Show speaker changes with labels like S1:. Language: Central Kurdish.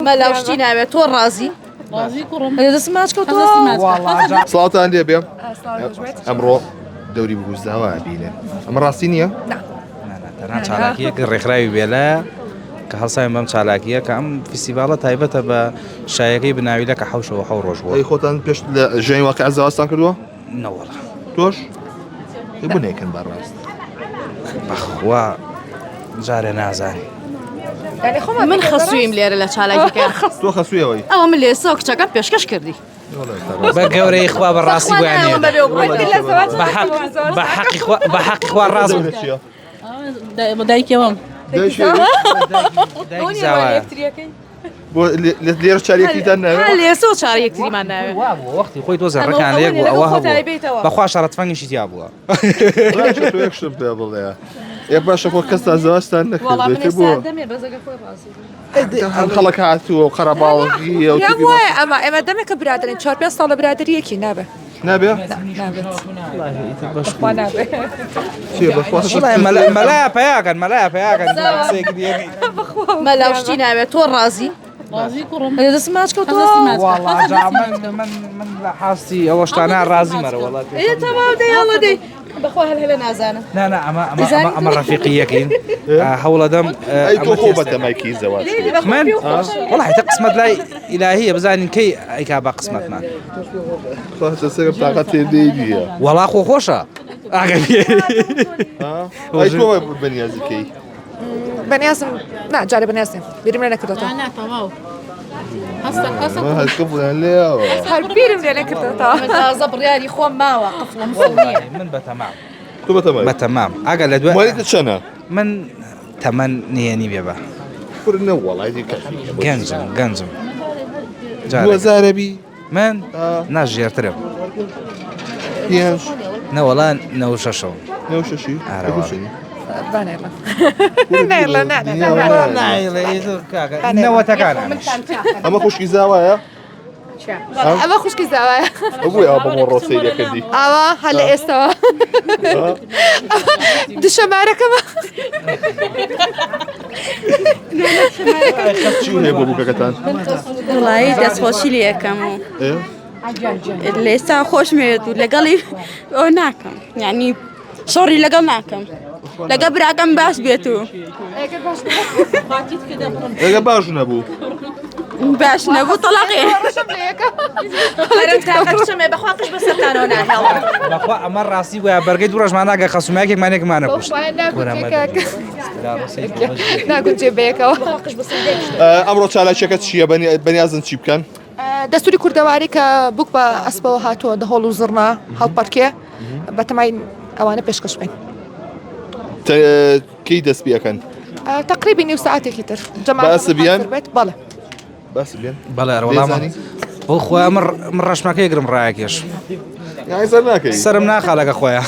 S1: مەلا شتی ناوێت تۆ ڕازی
S2: ڕازی کوڕم
S1: دەستم ماچ کەوتەوە
S3: سڵاوتان لێ بێ ئەمڕۆ دەوری بگوزداوە بینێ ئەمە ڕاستی نییە؟
S4: تەنها چالاکیەک ڕێکخراوی بێلە کە هەڵساوین بەم چالاکیە کە ئەم فیستیڤاڵە تایبەتە بە شایەکەی بناویلە کە حوشەوە حەو ڕۆژ بووە
S3: ئەی خۆتان پێش لە ژیانی واقع زەواجتان کردووە؟
S4: نەوەڵا
S3: تۆش؟ بنێکن بەڕاست
S4: بەخوا جارێ نازانی
S1: من خەسویم لێرە لە چالاکیەکە
S3: تۆ خەسویەوەی
S1: ئەوە من لێسەوە کچەکەم پێشکەش کردی
S4: بە گەورەی خوا بە ڕاستی بۆیان بە حەقی خوا ڕاز
S2: دایکەوەم
S3: لێرە چاریەکتریتان ناوێت
S1: لێسەوە چار یەکتریمان ناوێت
S4: وەختی خۆی تۆزە ڕکان لە یەک بوو ئەوە هەبوو بەخوا شەڕە تفەنگیشی تیا بووە
S3: یەک شتم پێ بڵێ یەک باشە خۆ کەستان زەواجتان نەکردوێت بۆ هەم خەڵک هاتووە و قەرەباڵغییە و
S5: پێم وایە ئەمە ئێمە دەمێکە برادەرین چوار پێنج ساڵە برادەری یەکی نابێ
S3: نابێ
S5: نابێت بەخوا نابێ
S3: چیە بەخوا
S4: مەلا پیاکەن مەلا پیاکەن
S1: مەلا شتی ناوێت تۆ ڕازی
S2: ڕازی کوڕم
S1: دەستم ماچ کەوتەوە
S4: من من لە حاستی ئەوە شتانە ڕازی مەرە وەڵا
S1: ئێ تەواو دەی ئەڵە دەی بەخوا هەل هەلە نازانم
S4: نا نا ئەمە ئەمە ئەمە ئەمە ڕەفیقیەکەین هەوڵەدەم
S3: ئەی تۆ خۆ بەتەمای کەی زەواج
S4: من وەڵا حتە قسمەت لای ئیلاهیە بزانین کەی ئەیکا بە قسمەتمان
S3: سەرم تاقەت تێ نییە
S4: وەڵا خۆ خۆشە ئاگەر
S3: ئەی تۆ بەنیازی کەی
S5: بەنیازم نا جارێ بەنیاز نیم بیرم لێ نەکردۆتەوە
S2: نا تەواو هەستە هەستە
S3: قفڵیان لێیاوە
S5: هەر بیرم لێ نەکردۆتەوە
S1: من تازە بڕیاری خۆم ماوە قفڵم فڵ نییە
S4: من بەتەمام
S3: تۆ بەتەمای
S4: بەتەمام ئاگا لە دوای
S3: مالیتە چەنە
S4: من تەمەن نهێنی بێ بە
S3: کوڕ نە وەڵای دی کافی
S4: گەنجم گەنجم
S3: دووەزارە بی
S4: من نا ژێرترم
S3: پێنج
S4: نەوەڵا نەوە شەشەوە
S3: نەوە شەشی
S4: ئارە نەوەتەکان
S3: ئەمە خوشکی زاوایە
S5: ئەمە خوشکی زاوایە
S3: بووی ئەوە بە مۆڕۆ سەیرە کردی
S5: ئاوا هەر لە ئێستەوە دشەمارەکەمە
S3: چی هەیە بۆ بووکەکەتان؟
S6: وڵایی دەستخۆشی لێ ئەکەم و لە ئێستا خۆشمەوێت و لەگەڵی ئەو ناکەم یعنی شەڕی لەگەڵ ناکەم لەگە براکەم باش بێت و
S3: لەگە باش نەبوو
S6: باش نەبوو تەلاقێ
S1: بەخوا قژ بەسەرتانەوە ناهێڵم
S4: بەخوا ئەمە ڕاستی وایە بەرگەی دوو ڕۆژمان ناگە خەسومایەکێکمانێکمانە کوشت
S5: ناگونجێ بەیەکەوە.
S3: ئەمڕۆ چالاکیەکە چییە بەنیازن چی بکەن؟
S5: دەستوری کوردەواری کە بوک بە ئەسپەوە هاتووە دەهۆڵ و زڕنا هەڵپەرکێ بەتەمای ئەوانە پێشکەش بکەین.
S3: کەی دەست پێ ئەکەن؟
S5: تقریبی نیو ساعتێکی تر
S3: جەماعەت
S5: بێت بەڵێ.
S3: باس بێن
S4: بەڵێ ئەرەوەڵام بۆ خۆیان من ڕەشمەکەی گرم ڕایەکێش
S3: سەر ناکەی
S4: سەرم ناخا لەگە خۆیان.